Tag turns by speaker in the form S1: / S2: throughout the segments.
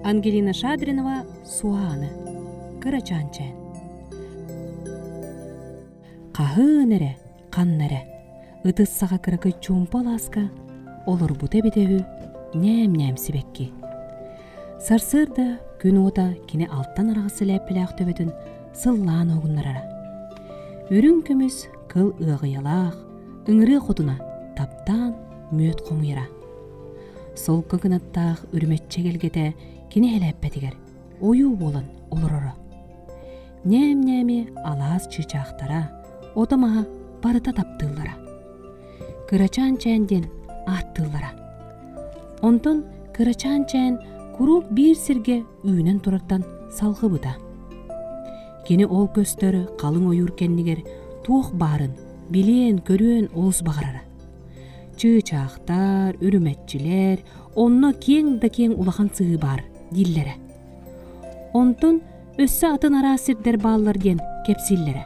S1: Ангелина Шадринова Суаны Кырачаан чээн Хаһыын эрэ, ханна эрэ, ытыс саҕа кыракый чуумпу алааска олорбута эбитэ үһү ньээм-ньээм сибэкки. Сарсыарда күн уота кини алтан араҕас сэлээппэлээх төбөтүн сыллаан уһугуннарара. Үрүҥ көмүс кыл ыаҕыйалаах, ыҥырыа хотуна таптаан мүөт хомуйара. Солко кынаттаах үрүмэччи эгэлгэтэ кини элээппэтигэр ойуу буолан олороро. Ньээм-ньээми алаас чыычаахтара, ото-маһа барыта таптыыллара. Кырачаан чээн диэн ааттыыллара. Онтон кырачаан чээн куруук биир сиргэ үүнэн турартан салҕыбыта. Кини ол көстөр халыҥ ойуур кэннигэр туох баарын билиэн-көрүөн олус баҕарара. Чыычаахтар, үрүмэччилэр, онно киэҥ да киэҥ улахан сыһыы баар дииллэрэ. Онтон өссө атын араас сирдэр бааллар диэн кэпсииллэрэ.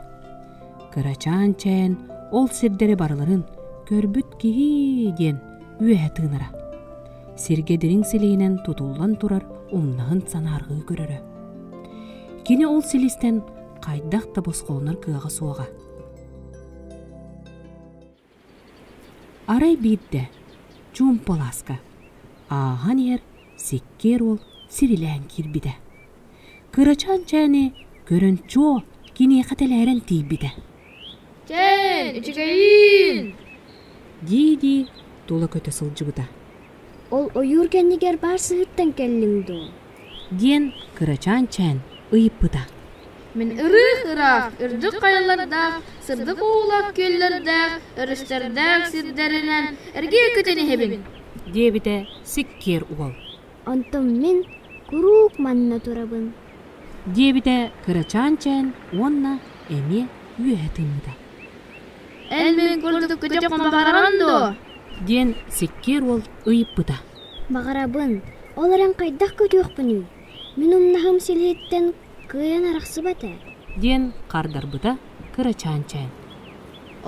S1: Кырачаан чээн ол сирдэри барыларын көрбүт киһи диэн үөһэ тыынара. Сиргэ дириҥ силиһинэн тутуллан турар умнаһын санаарҕыы көрөрө. Кини ол силистэн хайдах да босхолонор кыаҕа суоҕа. Арай биирдэ чуумпу алааска ааһан иһэр сиккиэр уол сирилээн киирбитэ. Кырачаан чээни көрөн чуо киниэхэ тэлээрэн тиийбитэ.
S2: Чээн, үчүгэйиин!
S1: дии-дии тула көтө сылдьыбыта.
S3: Ол ойуур кэннигэр баар сыһыттан кэллиҥ дуо?
S1: диэн кырачаан чээн ыйыппыта.
S2: Мин ырыых-ыраах, үрдүк хайалардаах, сырдык уулаах күөллэрдээх, өрүстэрдээх сирдэринэн эргийэ көтөн иһэбин,
S1: диэбитэ сиккиэр уол.
S3: Онтон мин куруук манна турабын,
S1: диэбитэ кырачаан чээн уонна эмиэ үөһэ тыыммыта.
S2: Эн мин курдук көтөххүн баҕараҕын дуо?
S1: диэн сиккиэр уол ыйыппыта.
S3: Баҕарабын, ол эрэн хайдах көтүөхпүнүй? Мин умнаһым силиһиттэн кыайан арахсыбат ээ
S1: диэн хардарбыта кырачаан чээн.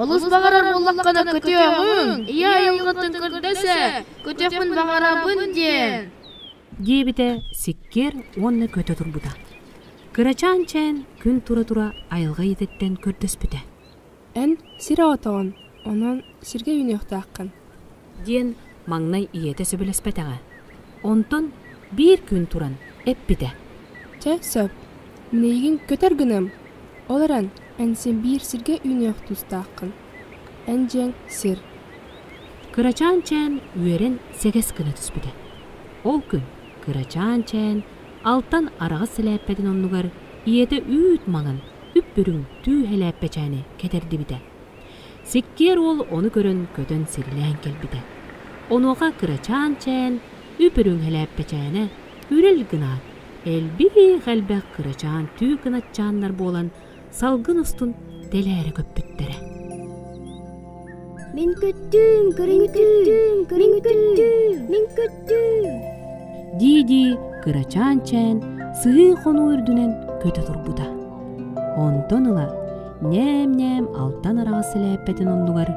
S2: Олус баҕарар буоллаххына көтүөҕүҥ, ийэ айылҕатын көрдөс ээ, көтүөхпүн баҕарабын диэн
S1: диэбитэ сиккиэр уонна көтө турбута. Кырачаан чээн күн тура-тура айылҕа ийэтиттэн көрдөспүтэ.
S4: Эн сир оҕотоҕун, онон сиргэ үүнүөхтааххын
S1: диэн маҥнай ийэтэ сөбүлэспэтэҕэ. Онтон биир күн туран эппитэ:
S4: Чэ, сөп. Мин эйигин көтөр гыныам. Ол эрэн, эн син биир сиргэ үүнүөх тустааххын. Эн дьиэҥ сир.
S1: Кырачаан чээн үөрэн сэгэс гына түспүтэ. Ол күн кырачаан чээн алтан араҕас сэлээппэтин оннугар ийэтэ үүт маҥан, үп-үрүҥ түү сэлээппэчээни кэтэрдибитэ. Сиккиэр уол ону көрөн көтөн сирилээн кэлбитэ. Онуоха кырачаан чээн үп-үрүҥ сэлээппэчээнэ үрэл гынаат, элбиих-элбэх кырачаан түү кынатчааннар буолан салгын устун тэлээрэ көппүттэрэ.
S3: Мин көттүм, көрүҥ көттүм, көрүҥ көттүм, мин көттүм.
S1: Дии-дии кырачаан чээн сыһыы хонуу үрдүнэн көтө турбута. Онтон ыла ньээм-ньээм алтан араҕас сэлээппэтин оннугар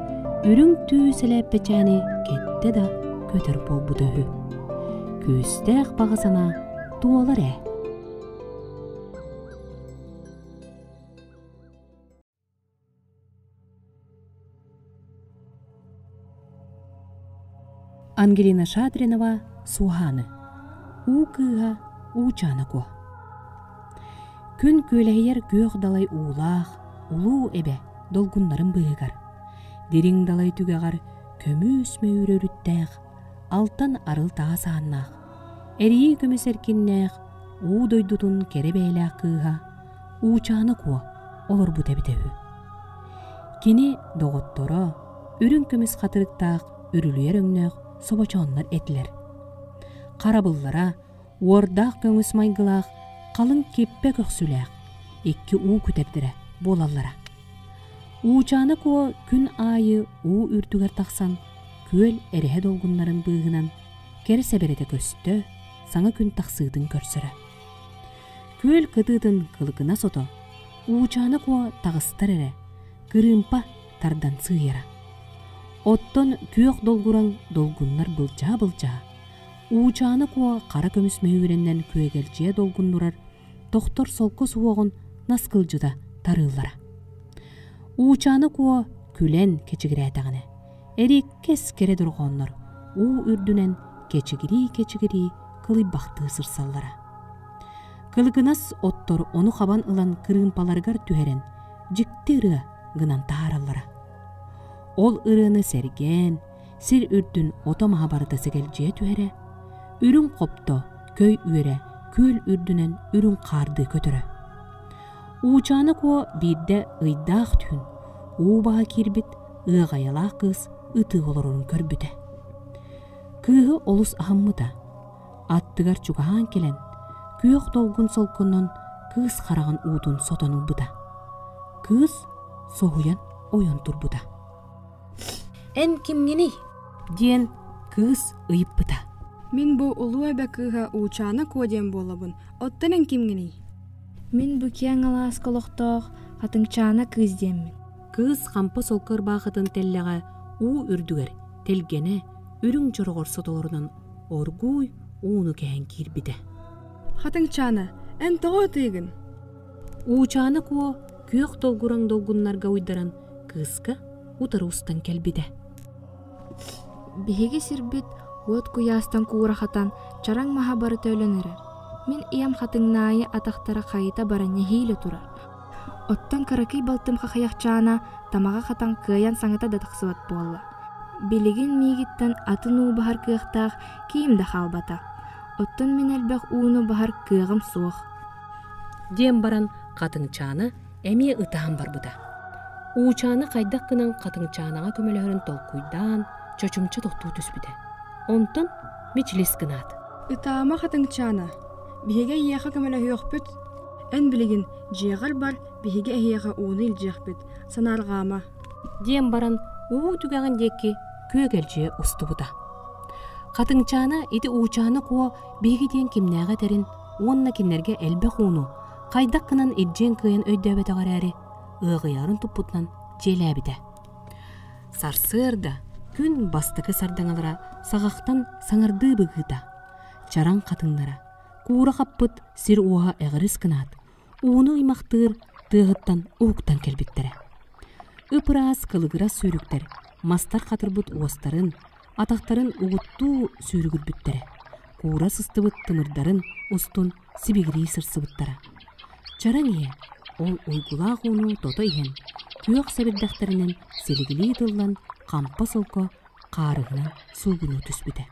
S1: үрүҥ түү сэлээппэчээни кэттэ да көтөр буолбута үһү. Күүстээх баҕа санаа туолар ээ. Ангелина Шадринова Суһааны Уу кыыһа Уучаана Куо Күн күөлэһийэр күөх далай уулаах улуу эбэ долгуннарын быыһыгар, дириҥ далай түгэҕэр көмүс мөйүүр өрүттээх, алтан арыл таас ааннаах, эрийии көмүс эркиннээх уу дойдутун кэрэ бэйэлээх кыыһа Уучаана Куо олорбут эбитэ үһү. Кини доҕотторо үрүҥ көмүс хатырыктаах үрүлүйэр өҥнөөх собочооннор этилэр. Харабыллара уордаах көҥүс майгылаах халыҥ киппэ көхсүлээх икки уу күтэрдэрэ буолаллара. Уучаана Куо күн аайы уу үрдүгэр тахсан күөл эрэһэ долгуннарын быыһынан кэрэ сэбэрэтэ көстө, саҥа күн тахсыытын көрсөрө. Күөл кытыытын кылыкына сото, Уучаана Куо таҕыстар эрэ, кырыымпа тардан сыыйара. Оттон күөх долгураҥ долгуннар былдьаһа-былдьаһа, Уучаана Куо хара көмүс мөһүүрэннэн күөгэлдьийэ долгуннурар тохтор солко суһуоҕун наскылдьыта тарыыллара. Уучаана Куо күлэн кэчигирээтэҕинэ, эриэккэс кэрэ дорҕооннор уу үрдүнэн кэчигирии-кэчигирии кылыйбахтыы сырсаллара. Кылыгынас оттор ону хабан ылан кырыымпаларыгар түһэрэн дьикти ырыа гынан таһаараллара. Ол ырыаны сэргээн, сир үрдүн ото-маһа барыта сэгэлдьийэ түһэрэ, үрүҥ хопто көй үөрэ күөл үрдүнэн үрүҥ хаардыы көтөрө. Уучаана Куо биирдэ ыйдаах түүн уу баһа киирбит ыаҕайалаах кыыс ытыы олорорун көрбүтэ. Кыыһы олус аһыммыта. Аттыгар чугаһаан кэлэн, күөх долгун солкунан кыыс хараҕын уутун сотон ылбыта. Кыыс соһуйан ойон турбута. «Эн кимҥиний?» диэн кыыс ыйыппыта.
S4: Мин бу улуу эбэ кыыһа Уучаана Куо диэн буолабын. Оттон эн кимҥиний?
S5: Мин бу киэҥ алааска олохтоох Хатыҥчаана кыыс диэммин.
S1: Кыыс хампа солко ырбаахытын тэллэҕэ уу үрдүгэр тэлгэнэ үрүҥ чороҕор сотолорунан оргууй ууну кэһэн киирбитэ.
S4: Хатыҥчаана, эн тоҕо ытыыгын?
S1: Уучаана Куо күөх долгураҥ долгуннарга уйдаран кыыска утары устан кэлбитэ.
S5: Биһиги сирбит уот куйаастан куура хатан, чараҥ маһа барыта өлөн эрэр. Мин ийэм хатыҥнаайы атахтара хайыта баран нэһиилэ турар. Оттон кыракый балтым хахыйахчаана тамаҕа хатан кыайан саҥата да тахсыбат буолла. Билигин миигиттэн атын уу баһар кыахтаах киим да хаалбата. Оттон мин элбэх ууну баһар кыаҕым суох.
S1: Диэн баран хатыҥчаана эмиэ ытаан барбыта. Уучаана хайдах гынан хатыҥчаанаҕа көмөлөһөрүн толкуйдаан, чочумча тохтуу түспүтэ. Онтон мичилис гынаат.
S4: Ытаама хатыҥчаана, биһиги эйиэхэ көмөлөһүөхпүт. Эн билигин дьиэҕэр бар, биһиги эһиэхэ ууну илдьиэхпит, санаарҕаама.
S1: Диэн баран уу түгэҕин диэки күөгэлдьийэ устубута. Хатыҥчаана ити Уучаана Куо биһиги диэн кимнээҕи этэрин уонна кинилэргэ элбэх ууну хайдах гынан илдьиэн кыайан өйдөөбөтөҕө эрээри, ыаҕыйарын туппутунан дьиэлээбитэ. Сарсыарда күн бастакы сардаҥалара саҕахтан саҥардыы быгыыта, чараҥ хатыҥнара, куура хаппыт сир уоһа эҕирис гынаат, ууну ыймахтыыр тыаһыттан уһуктан кэлбиттэрэ. Ып-ыраас кылыгырас сүүрүктэр мастар хатырбыт уостарын, атахтарын угуттуу сүүрүгүрбүттэрэ, куура сыстыбыт тымырдарын устун сибигирии сырсыбыттара. Чараҥ иһэ ол уйгулаах ууну тото иһэн, күөх сэбирдэхтэринэн силигилии тыллан хампа солко хаарыһынан суугунуу түспүтэ.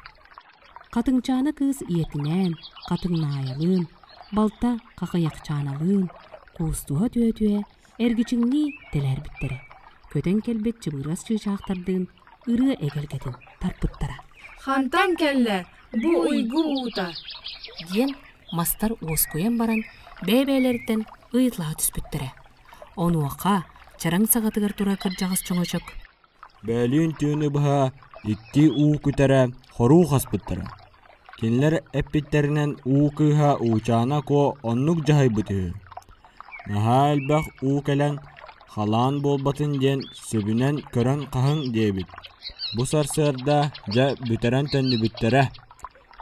S1: Хатыҥчаана кыыс ийэтинээн, Хатыҥнаайалыын, балта Хахыйахчааналыын куустуһа түһэ-түһэ эргичиҥнии тэлээрбиттэрэ, көтөн кэлбит чыбырыас чыычаахтардыын ырыа эгэлгэтин тарпыттара.
S4: Хантан кэллэ бу уйгу уута?
S1: диэн мастар уоскуйан баран бэйэ-бэйэлэриттэн ыйыталаһа түспүттэрэ. Онуоха чараҥ саҕатыгар турар кырдьаҕас чоҥочок
S6: Бөөлүүн түүнү быһа икки уу күтэрэ хоруу хаспыттара. Кинилэр эппиттэринэн уу кыыһа Уучаана Куо оннук дьаһайбыт үһү. Наһаа элбэх уу кэлэн, халаан буолбатын диэн сөбүнэн көрөн хаһыҥ диэбит. Бу сарсыарда дьэ бүтэрэн төннүбүттэрэ.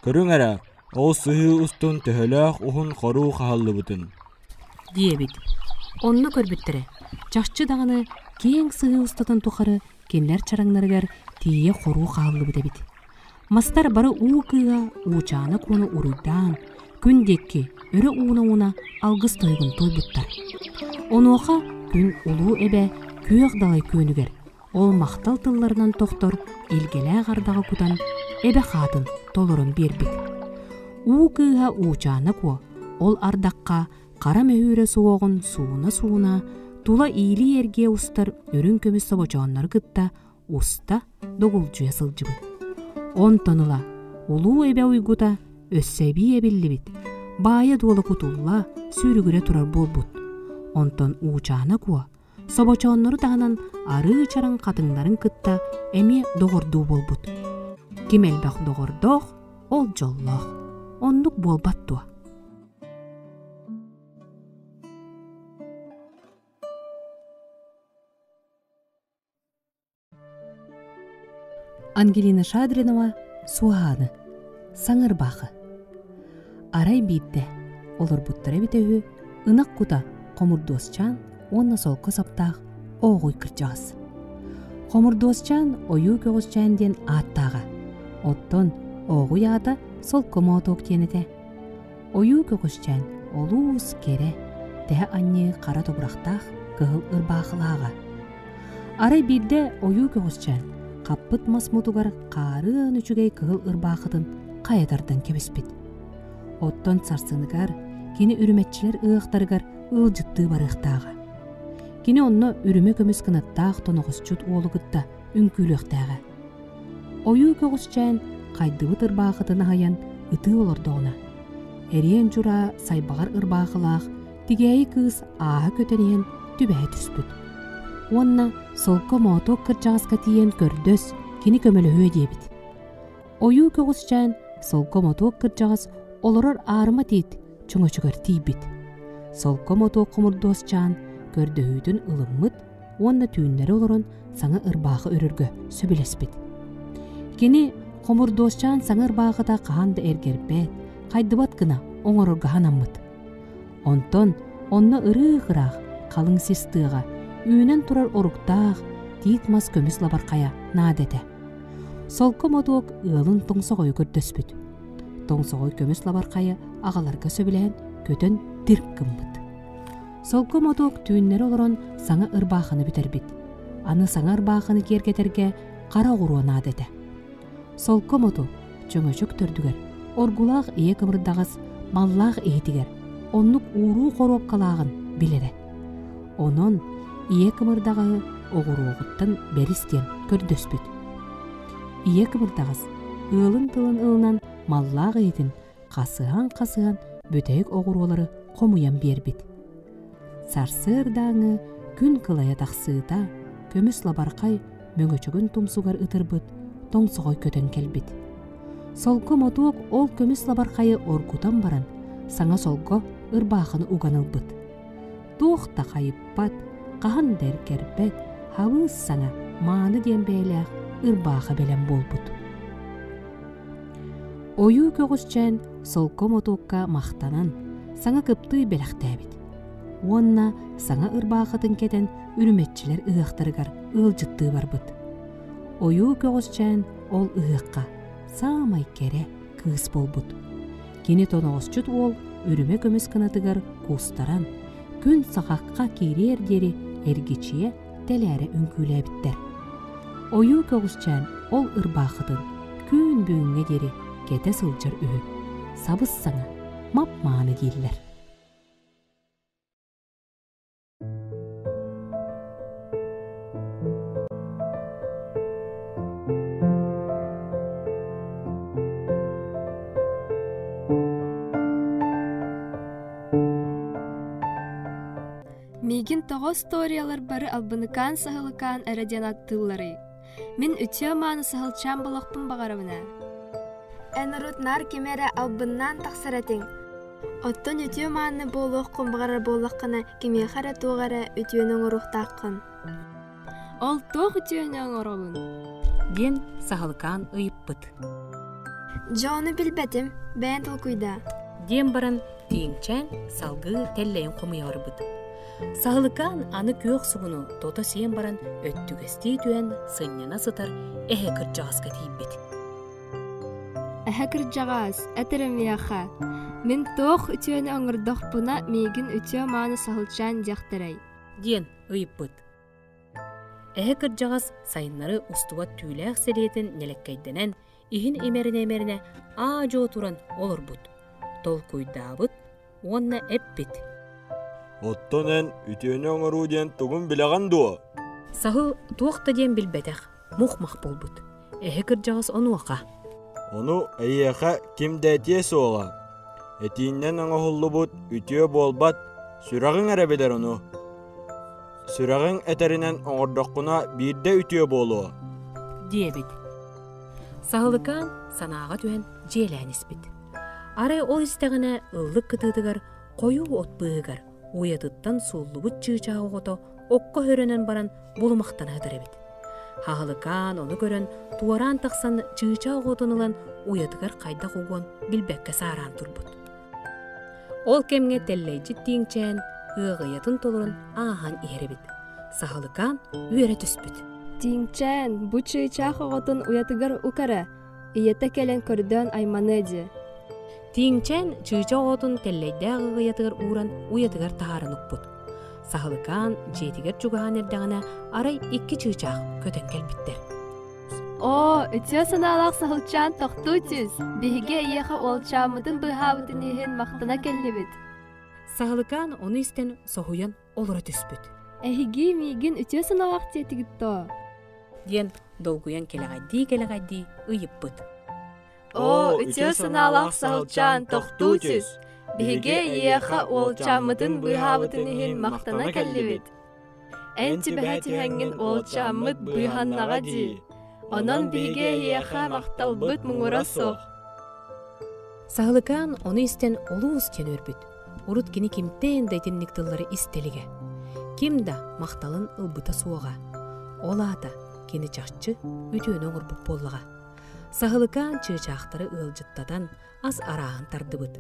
S6: Көрүҥ эрэ, ол сыһыы устун төһөлөөх уһун хоруу хаһыллыбытын.
S1: Диэбит. Онно көрбүттэрэ, чахчы даҕаны киэҥ сыһыы устатын тухары кинилэр чараҥнарыгар тиийэ хоруу хаһыллыбыт эбит. Мастар бары уу кыыһа Уучаана Куону уруйдаан, күн диэки өрө ууна-ууна алгыс тойугун туойбуттар. Онуоха күн улуу эбэ күөх далай күөнүгэр ол махтал тылларынан тохтор илгэлээх ардаҕы кутан эбэ хаатын толорон биэрбит. Уу кыыһа Уучаана Куо ол ардахха хара мөһүүрэ суоҕун сууна-сууна тула иилии-эргиэ устар үрүҥ көмүс собочооннору кытта уста догулдьуйа сылдьыбыт. Онтон ыла улуу эбэ уйгута өссө эбии эбиллибит, баайа-дуола кутулла, сүүрүгүрэ турар буолбут. Онтон Уучаана Куо собочооннору таһынан арыы чараҥ хатыҥнарын кытта эмиэ доҕордуу буолбут. Ким элбэх доҕордоох, ол дьоллоох. Оннук буолбат дуо? Ангелина Шадринова Суһааны. Саҥа ырбаахы. Арай биирдэ олорбуттара эбитэ үһү, ынах кута хомурдуосчаан уонна солко саптаах ооҕуй кырдьаҕас. Хомурдуосчаан ойуу көҕүсчээн диэн ааттааҕа, оттон ооҕуй аата солко моотуок диэн этэ. Ойуу көҕүсчээн олус кэрэ, тэһэ анньыы хара тобурахтаах кыһыл ырбаахылааҕа. Арай биирдэ ойуу көҕүсчээн хаппыт мас мутугар хаарыан үчүгэй кыһыл ырбаахытын хайа тардан кэбиспит. Оттон сарсыныгар кини үрүмэччилэр ыһыахтарыгар ыалдьыттыы барыахтааҕа. Кини онно үрүмэ көмүс кынаттаах тоноҕосчут уолу кытта үҥкүүлүөхтээҕэ. Ойуу көҕүсчээн хайдыбыт ырбаахытын аһыйан ытыы олордоҕуна, эриэн дьураа сайбаҕар ырбаахылаах тигээйи кыыс ааһа көтөн иһэн түбэһэ түспүт. Уонна солко моотуок кырдьаҕаска тиийэн көрдөс, кини көмөлөһүө диэбит. Ойуу көҕүсчээн солко мотуок кырдьаҕас олорор аарыма тиит чөҥөчүгэр тиийбит. Солко мотуок хомурдуосчаан көрдөһүүтүн ылыммыт уонна түүннэри олорон саҥа ырбаахы өрөргө сөбүлэспит. Кини хомурдуосчаан саҥа ырбаахыта хаһан да эргэрбэт, хайдыбат гына оҥорорго санаммыт. Онтон онно ырыых-ыраах халыҥ сис тыаҕа үүнэн турар оруктаах тиит мас көмүс лабархайа наада этэ. Солко мотуок ыалын тоҥсоҕойу көрдөспүт. Тоҥсоҕой көмүс лабархайы аҕаларга сөбүлээн көтөн тирк гыммыт. Солко мотуок түүннэри олорон саҥа ырбаахыны бүтэрбит. Аны саҥа ырбаахыны киэргэтэргэ хара оҕуруо наада этэ. Солко моту чөҥөчөк төрдүгэр, оргулаах ийэ кымырдаҕас маллаах иһитигэр оннук ууруу хоруопкалааҕын билэрэ. Онон ийэ кымырдаҕаһы оҕуруоҕуттан бэрис диэн көрдөспүт. Ийэ кымырдаҕас ыалын тылын ылынан маллаах иһитин хасыһан-хасыһан бүтэһик оҕуруолары хомуйан биэрбит. Сарсыардааҥы күн кылайа тахсыыта көмүс лабархай мөҥөчөгүн тумсугар ытырбыт тоҥсоҕой көтөн кэлбит. Солко мотуок ол көмүс лабархайы оргутан баран саҥа солго ырбаахыны уган ылбыт. Туох да хайыппат, хаһан да эргэрбэт, хабыыс саҥа мааны диэн бэйэлээх ырбаахы бэлэм буолбут. Ойуу көҕүсчээн солко мотуокка махтанан, саҥа кыптыый бэлэхтээбит. Уонна саҥа ырбаахытын кэтэн үрүмэччилэр ыһыахтарыгар ыалдьыттыы барбыт. Ойуу көҕүсчээн ол ыһыахха саамай кэрэ кыыс буолбут. Кини тоноҕосчут уол үрүмэ көмүс кынатыгар куустаран, күн сахахха киириэр диэри эргичийэ тэлээрэ үҥкүүлээбиттэр. Ойуу көҕүсчээн ол ырбаахытын күн бүгүҥҥэ диэри кэтэ сылдьар үһү. Сабыс-саҥа, мап-мааны дииллэр.
S4: Миигин тоҕо историялар бары албыныкаан саһылыкаан эрэ диэн аттыылларый? Мин үтүө мааны саһылчаан болохпун баҕарабын ээ. Эн урут наар кими эрэ албыннаан тахсар этиҥ. Оттон үтүө мааны буолуоххун баҕарар буоллаххына, кимиэхэ эрэ туох эрэ үтүөнү оҥоруохтааххын. Ол туох үтүөнү оҥоробун?
S1: Диэн саһылыкаан ыйыппыт.
S4: Дьэ ону билбэтим, бэйэн толкуйдаа.
S1: Диэн баран тииҥчээн салгыы тэллэйин хомуйа барбыт. Саһылыкаан аны күөх сугуну тото сиэн баран өттүгэстии түһэн сынньана сытар эһэ кырдьаҕаска тиийбит.
S4: Эһэ кырдьаҕас, этэр миэхэ, мин туох үтүөнү оҥордохпуна миигин үтүө мааны саһылчаан диэхтэрэй
S1: диэн ыйыппыт. Эһэ кырдьаҕас сайыннары устубат түүлээх сэриэтин нэлэккэйдэнэн, иһин имэринэ-имэринэ аа-дьуо туран олорбут, толкуйдаабыт уонна эппит.
S6: Оттон эн үтүөнү оҥоруу диэн тугун билэҕин дуо?
S1: Саһыл туох да диэн билбэтэх, мух-мах буолбут. Эһэ кырдьаҕас онуоха.
S6: Ону эйиэхэ ким да этиэ суоҕа. Этииннэн оҥоһуллубут үтүө буолбат, сүрэҕиҥ эрэ билэр ону. Сүрэҕиҥ этэринэн оҥордоххуна биирдэ үтүө буолуо
S1: диэбит. Саһылыкаан санааҕа түһэн дьиэлээн испит. Арай ол истэҕинэ ыллык кытыытыгар хойуу от быыһыгар уйатыттан сууллубут чыычаах оҕото окко хөрөнөн баран булумахтана сытар эбит. Хаһылыкаан ону көрөн, туораан тахсан чыычаах оҕотун ылан уйатыгар хайдах угуон билбэккэ саараан турбут. Ол кэмҥэ тэллэйдьит тииҥчээн ыаҕыйатын толорон ааһан иһэр эбит. Саһылыкаан үөрэ түспүт.
S4: Тииҥчээн, бу чыычаах оҕотун уйатыгар ук эрэ, ийэтэ кэлэн көрдөөн айманыа дии.
S1: Тииҥчээн чыыча оҕотун тэллэйдээх ыаҕыйатыгар ууран уйатыгар таһааран укпут. Саһылыкаан дьиэтигэр чугаһаан эрдэҕинэ арай икки чыычаах көтөн кэлбиттэр.
S4: Оо, үтүө санаалаах саһылчаан тохтуу түс! Биһиги эйиэхэ уолчааммытын быыһаабытын иһин махтана кэллибит.
S1: Саһылыкаан ону истэн соһуйан олоро түспүт.
S4: Эһиги миигин үтүө санаалаах диэтигит дуо?
S1: Диэн долгуйан кэлэҕэйдии-кэлэҕэйдии ыйыппыт.
S4: Оо, үтүө санаалаах саһылчаан тохтуу түс! Биһиги эйиэхэ уолчааммытын быыһаабытын иһин махтана кэллибит. Эн түбэһэ түһэҥҥин уолчааммыт быыһаннаҕа дии. Онон биһиги эйиэхэ махталбыт муҥура суох.
S1: Саһылыкаан ону истэн олус диэн үөрбүт. Урут кини кимтэн да итинник тыллары истэ илигэ. Ким да махталын ылбыта суоҕа. Ол аата кини чахчы үтүөнү оҥорбут буоллаҕа. Саһылыкаан чыычаахтары ыалдьыттатан ас арааһын тардыбыт.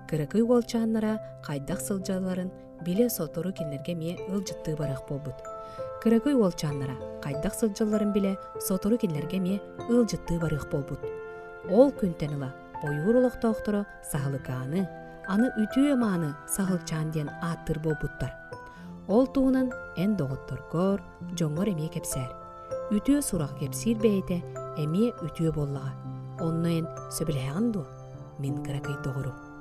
S1: Кыракый уолчааннара хайдах сылдьалларын билэ сотору кинилэргэ эмиэ ыалдьыттыы барыах буолбут. Кыракый уолчааннара хайдах сылдьалларын билэ сотору кинилэргэ эмиэ ыалдьыттыы барыах буолбут. Ол күнтэн ыла ойуур олохтоохторо саһылыкааны, аны үтүө-мааны саһылчаан диэн ааттыыр буолбуттар. Ол туһунан эн доҕотторгор, дьоҥҥор эмиэ кэпсээр. Үтүө сурах кэпсиир бэйэтэ эмиэ үтүө буоллаҕа. Онно эн сөбүлэһэҕин дуо, мин кыракый доҕорум?